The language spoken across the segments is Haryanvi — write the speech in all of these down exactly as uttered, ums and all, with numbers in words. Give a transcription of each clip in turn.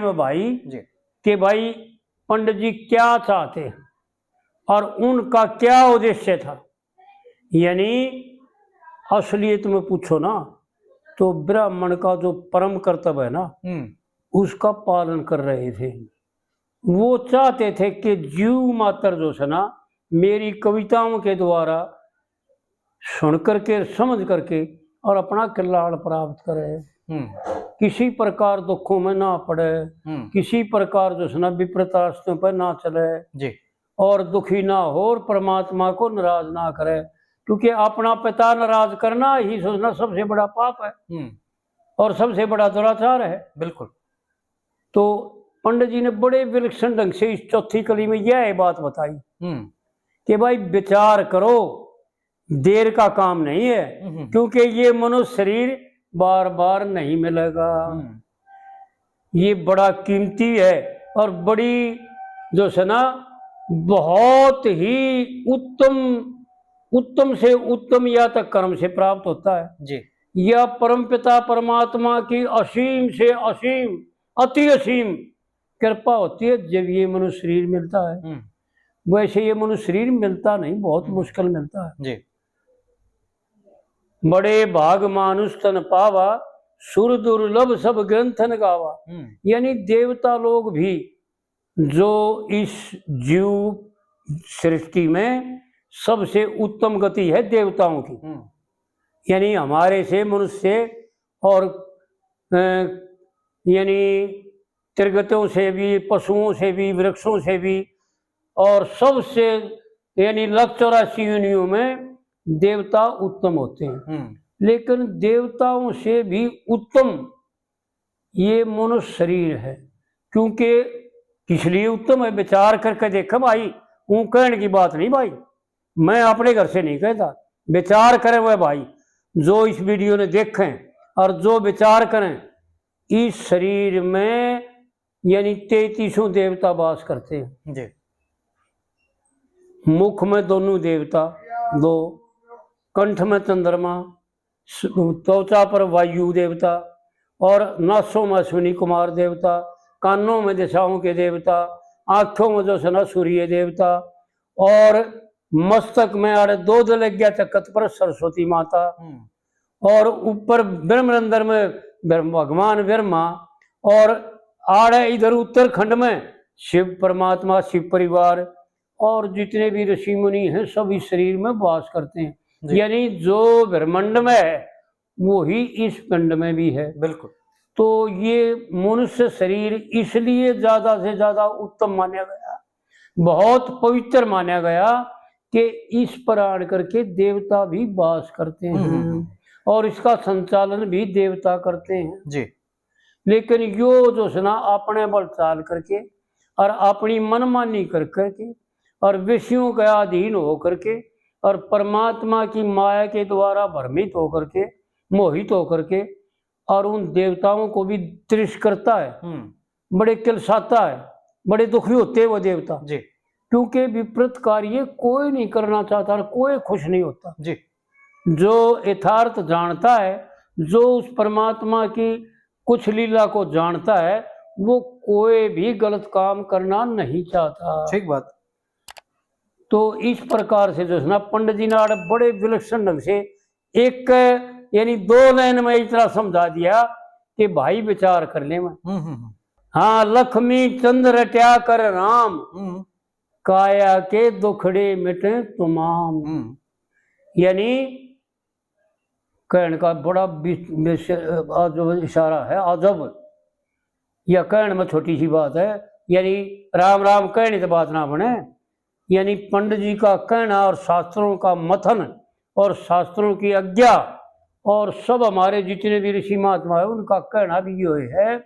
में भाई जी। कि भाई पंडित जी क्या चाहते हैं और उनका क्या उद्देश्य था, यानी असलियत में पूछो ना तो ब्राह्मण का जो परम कर्तव्य है ना, हम्म। उसका पालन कर रहे थे। वो चाहते थे कि जीव मात्र जो है ना, मेरी कविताओं के द्वारा सुन करके, समझ करके और अपना कल्याण प्राप्त करे। हम्म। किसी प्रकार दुखों में ना पड़े, हम्म। किसी प्रकार जो है ना विपरीत रास्तों पर ना चले जी। और दुखी ना हो और परमात्मा को नाराज ना करे, क्योंकि अपना पिता नाराज करना ही सोचना सबसे बड़ा पाप है हम्म। और सबसे बड़ा दुराचार है। बिल्कुल। तो पंडित जी ने बड़े विलक्षण ढंग से इस चौथी कली में यह बात बताई हम्म। कि भाई विचार करो, देर का काम नहीं है, हम्म। क्योंकि ये मनुष्य शरीर बार बार नहीं मिलेगा। हम्म। ये बड़ा कीमती है और बड़ी जो है ना, बहुत ही उत्तम, उत्तम से उत्तम या तो कर्म से प्राप्त होता है जी। या परमपिता परमात्मा की असीम से असीम, अति असीम कृपा होती है जब ये मनुष्य शरीर मिलता है। हम्म। वैसे ये मनुष्य शरीर मिलता नहीं, बहुत हम्म। मुश्किल मिलता है जी। बड़े भाग मानुष तन पावा, सुर दुर्लभ सब ग्रंथन गावा। हम्म। यानी देवता लोग भी, जो इस जीव सृष्टि में सबसे उत्तम गति है देवताओं की, हम्म। यानी हमारे से मनुष्य और, अ, यानी त्रिगतों से भी, पशुओं से भी, वृक्षों से भी और सबसे, यानी लाख चौरासी योनियों में देवता उत्तम होते हैं। हम्म। लेकिन देवताओं से भी उत्तम ये मनुष्य शरीर है। क्योंकि किस लिए उत्तम है, विचार करके देखे भाई। ऊं कहने की बात नहीं भाई, मैं अपने घर से नहीं कहता, विचार करें वह भाई जो इस वीडियो ने देखें और जो विचार करें। इस शरीर में यानी तैंतीसों देवता वास करते हैं जी। मुख में दोनों देवता दो, कंठ में चंद्रमा, स-, त्वचा पर वायु देवता और नासों में अश्विनी कुमार देवता, कानों में दिशाओं के देवता, आंखों में जो है ना सूर्य देवता और मस्तक में आड़े दो दलग्या चकत पर सरस्वती माता हम्म। और ऊपर ब्रह्मरंध्र में ब्रह्म, भगवान ब्रह्मा और आड़े इधर उत्तराखंड में शिव परमात्मा, शिव परिवार और जितने भी ऋषि मुनि हैं सब इस शरीर में वास करते हैं। जी। यानी जो ब्रह्मांड में है वही इस पिंड में भी है। बिल्कुल। तो ये मनुष्य शरीर इसलिए ज्यादा से ज्यादा उत्तम माना गया, बहुत पवित्र माना गया कि इस पर आड़ करके देवता भी वास करते हैं हम्म, हम्म, हम्म। और इसका संचालन भी देवता करते हैं। जी। लेकिन यो जो है ना अपने बल चाल करके और अपनी मनमानी कर करके और विषयों के अधीन हो करके और परमात्मा की माया के द्वारा भ्रमित होकर के, मोहित होकर के और उन देवताओं को भी तिरस्करता है, हम्म। बड़े किलसाता है, बड़े दुखी होते हैं वो देवता। जी। क्योंकि विपरीत कार्य कोई नहीं करना चाहता और कोई खुश नहीं होता। जी। जो यथार्थ जानता है, जो उस परमात्मा की कुछ लीला को जानता है, वो कोई भी गलत काम करना नहीं चाहता। ठीक बात। तो इस प्रकार से जो है ना पंडित जी ने आड़े बड़े विलक्षण ढंग से एक, यानी दो लाइन में इतना समझा दिया कि भाई विचार कर ले मैं। हम्म, हम्म, हम्म। हाँ, लक्ष्मी चंद रट्या कर राम, हम्म। काया के दुखड़े मिटे तमाम। हम्म। यानी कहने का बड़ा विस-, विस-, अजब इशारा है, अजब। या कहने में छोटी सी बात है, यानी राम राम कहने से बात ना बने, यानी पंडित जी का कहना और शास्त्रों का मथन और शास्त्रों की आज्ञा और सब हमारे जितने भी ऋषि महात्मा है उनका कहना भी यो है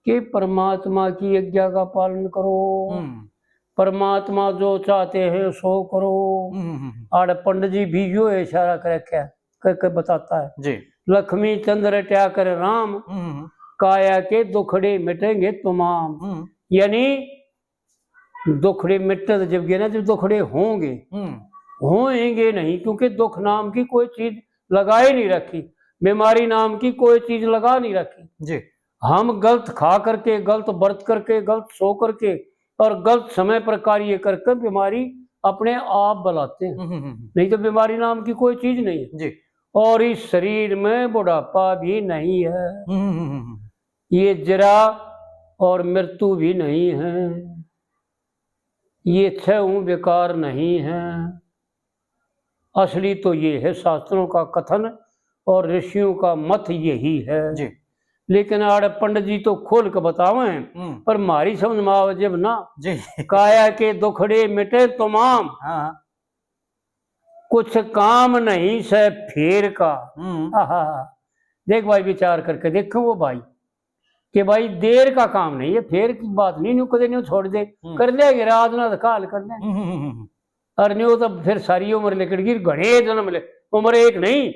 कि परमात्मा की आज्ञा का पालन करो, हम्म। परमात्मा जो चाहते हैं सो करो। हम्म, हम्म, हम्म। आड़े पंडित जी भी यो इशारा कर रखे, करके बताता है। जी। लक्ष्मी चंद रट्या कर राम, हम्म, हम्म। काया के दुखड़े मिटेंगे तमाम। हम्म। यानी दुखड़े मिटते तो जब गए ना, जब दुखड़े होंगे, हम्म। होएंगे नहीं, क्योंकि दुख नाम की कोई चीज लगा ही नहीं रखी, बीमारी नाम की कोई चीज लगा नहीं रखी। जी। हम गलत खा करके, गलत बरत करके, गलत सो करके और गलत समय पर कार्य करके बीमारी अपने आप बुलाते हैं। हम्म, हम्म, हम्म। नहीं तो बीमारी नाम की कोई चीज नहीं है। जी। और इस शरीर में बुढ़ापा भी नहीं है, हम्म, हम्म, हम्म, हम्म। ये जरा और मृत्यु भी नहीं है, ये छह बेकार नहीं है। असली तो ये है शास्त्रों का कथन और ऋषियों का मत यही है। जी। लेकिन आड़े पंडित जी तो खोल के बतावे हैं, हम्म। पर म्हारी समझ में आवे जब ना। जी। काया के दुखड़े मिटे तमाम, हाँ। कुछ काम नहीं से फेर का। हम्म। आहा। देख भाई, विचार करके देखो वो भाई, कि भाई देर का काम नहीं है, फेर की बात नहीं, न्यू कदे न्यू छोड़ दे, हम्म। कर लेंगे रात ना तो काल कर लेंगे। हम्म, हम्म, हम्म, हम्म। और न्यू तो फिर सारी उम्र लिकड़ गई, घने जन्म ले, उम्र एक नहीं,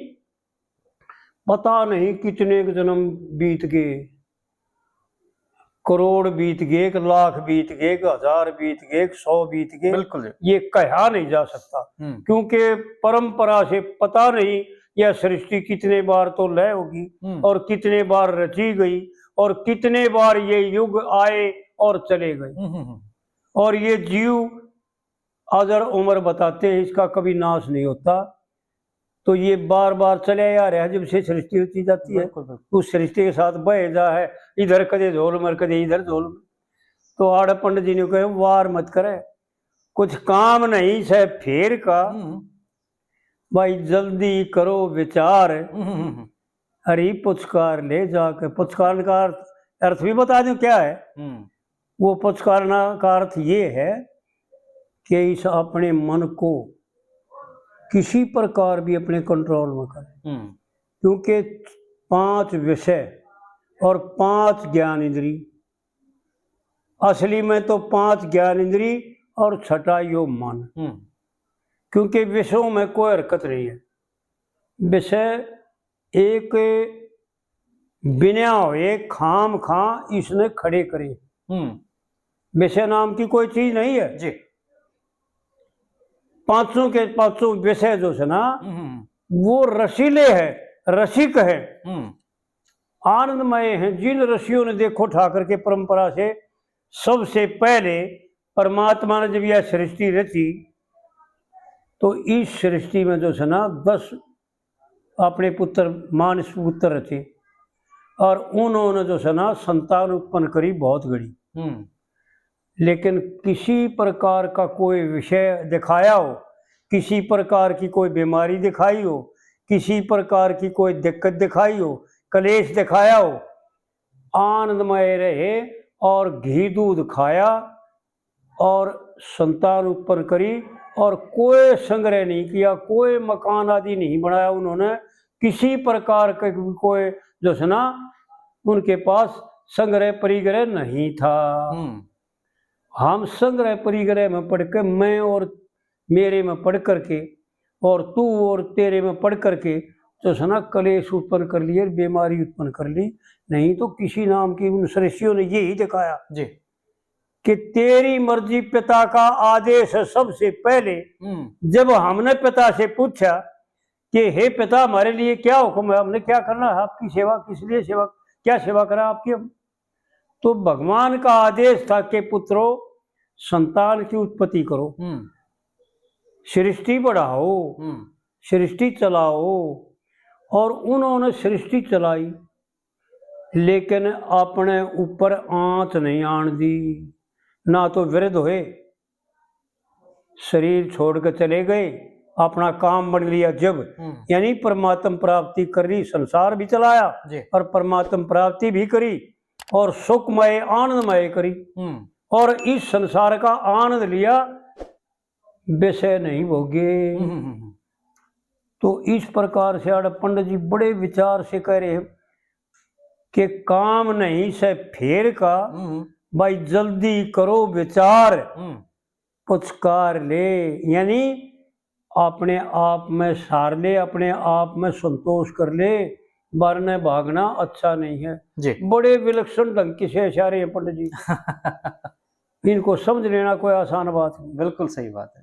पता नहीं कितने के जन्म बीत गए, करोड़ बीत गए, एक लाख बीत गए, एक हजार बीत गए, एक सौ बीत गए, बिल्कुल जी। ये कहा नहीं जा सकता, हम्म। क्योंकि परंपरा से पता नहीं यह सृष्टि कितने बार तो लय होगी हम्म। और कितने बार रची गई और कितने बार ये युग आए और चले गए। हम्म, हम्म, हम्म। और ये जीव अजर उम्र बताते हैं, इसका कभी नाश नहीं होता। तो ये बार बार चले आ रहा है, जब से सृष्टि रची जाती है, बिल्कुल, बिल्कुल। उस सृष्टि के साथ बह जा है, इधर कदे झोल मर, कदे इधर झोल मर। तो आड़े पंडित जी ने कहे, "वार मत करे, कुछ काम नहीं से फेर का, हम्म। भाई जल्दी करो विचार।" हम्म, हम्म, हम्म। अरे पुचकार ले जाके, पुचकार का अर्थ, अर्थ भी बता दूं क्या है? हम्म। वो पुचकारना का अर्थ ये है कि इस अपने मन को किसी प्रकार भी अपने कंट्रोल में करें, हम्म। क्योंकि पांच विषय और पांच ज्ञान इंद्री, असली में तो पांच ज्ञान इंद्री और छठा यो मन, हम्म। क्योंकि विषयों में कोई हरकत नहीं है। विषय एक बिना हुए खाम खा इसने खड़े करे। हम्म। विषय नाम की कोई चीज नहीं है। जी। पांचों के पांचों विषय जो है ना, हम्म। वो रसीले है, रसिक है, हम्म। आनंदमय हैं। जिन ऋषियों ने, देखो, ठाकर के परंपरा से सबसे पहले परमात्मा ने जब यह सृष्टि रची, तो इस सृष्टि में जो है ना, दस अपने पुत्र, मानस पुत्र रचे, और उन्होंने जो है ना, संतान उत्पन्न करी बहुत घणी। हम्म। लेकिन किसी प्रकार का कोई विषय दिखाया हो, किसी प्रकार की कोई बीमारी दिखाई हो, किसी प्रकार की कोई दिक्कत दिखाई हो, कलेश दिखाया हो, आनंदमय रहे और घी दूध खाया और संतान उत्पन्न करी और कोई संग्रह नहीं किया, कोई मकान आदि नहीं बनाया उन्होंने, किसी प्रकार का कोई जो है ना उनके पास संग्रह परिग्रह नहीं था। हम्म। हम संग्रह परिग्रह में पढ़ के, मैं और मेरे में पढ़ करके और तू और तेरे में पढ़ करके जो है ना कलेश उत्पन्न कर लिए, बीमारी उत्पन्न कर ली। नहीं तो किसी नाम की उन सृष्टियों ने यही दिखाया जी। कि तेरी मर्जी, पिता का आदेश है। सबसे पहले हम्म। जब हमने पिता से पूछा कि हे पिता, हमारे लिए क्या हुक्म है, हमने क्या करना है, आपकी सेवा, किस लिए सेवा, क्या सेवा करा आपकी हम? तो भगवान का आदेश था कि पुत्रो, संतान की उत्पत्ति करो, हम्म। सृष्टि बढ़ाओ, हम्म। सृष्टि चलाओ। और उन्होंने सृष्टि चलाई, लेकिन अपने ऊपर आंच नहीं आन दी, ना तो वृद्ध हुए, शरीर छोड़ के चले गए, अपना काम बन लिया जब, हम्म। यानी परमात्म प्राप्ति कर ली, संसार भी चलाया जी। और परमात्म प्राप्ति भी करी और सुखमय आनंदमय करी हम्म। और इस संसार का आनंद लिया, विषय नहीं भोगे। हम्म, हम्म, हम्म। तो इस प्रकार से आड़े पंडित जी बड़े विचार से कह रहे हैं कि काम नहीं से फेर का, हम्म। भाई जल्दी करो विचार, हम्म। पुचकार ले, यानी अपने आप में सार ले, अपने आप में संतोष कर ले, बारने भागना अच्छा नहीं है। जी। बड़े विलक्षण ढंग से इशारे हैं पंडित जी। इनको समझ लेना कोई आसान बात नहीं। बिल्कुल सही बात है।